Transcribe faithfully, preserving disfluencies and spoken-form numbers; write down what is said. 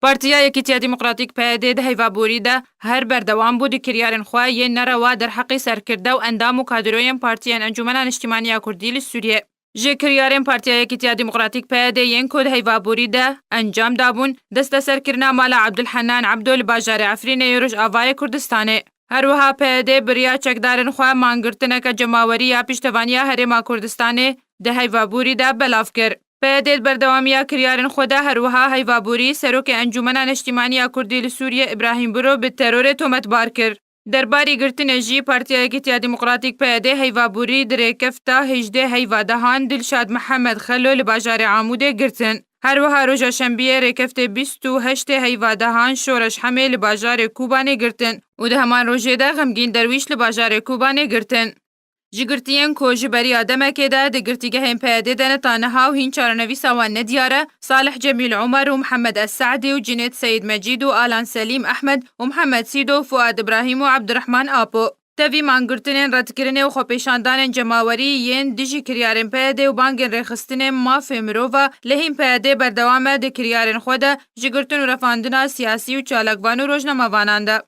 Partiya Yekîtiya Demokratîk P Y D di heyva borî de her berdewam bû di kiryarên xwe yên nerewa derheqê serkirde û endam û kadroyên partiyên Encûmena Niştimanî ya Kurdî li Sûriyê. Ji kiryarên Partiya Yekîtiya Demokratîk P Y D yên ku di heyva borî de encam dabûn, desteserkirina mala Abdulhenan Abdo li bajarê Efrînê yê Rojavayê Kurdistanê. Her wiha P Y D bi riya çekdarên xwe mangirtineke cemawerî ya piştevaniya Herêma Kurdistanê di heyva borî de belav kir. P Y D di berdewamiya kiryarên xwe de her wiha heyva borî Serokê Encûmena Neştîmanî ya Kurdî li Sûriyê Îbrahîm Biro bi terorê tometbar kir. Derbarî girtinê jî Partiya Yekîtiya Demokratîk P Y D heyva borî di rêkefta hejdê heyva dehan Dilşad Mihemed Xelo li bajarê Amûdê girtin. Her wiha roja şembiyê rêkeftê bîst û heştê heyva dehan Şoreş Hemê li bajarê Kobanê girtin û di heman rojê de Xemgîn Derwîş li bajarê Kobanê girtin. Ji girtiyên ku ji beriya demekê de di girtîgehên P Y D de ne ta niha û hîn çarenivîsa wan nediyar e, Salih Cemîl Omer û Mihemed Es Se'dî û Cinêt Seyîd Mecîd û Alan Selîm Ehmed û Mihemed Sîdo û Fuad Îbrahîm û Abdurrehman Apo. Tevî mangirtinên redkirinê û xwepêşandanên cemawerî yên dijî kiryarên P Y D û bangên rêxistinê mafê mirova li hîn P Y D berdewam e di kiryarên xwe de ji girtin û refandina siyasî û çalakvan û rojnamevanan de.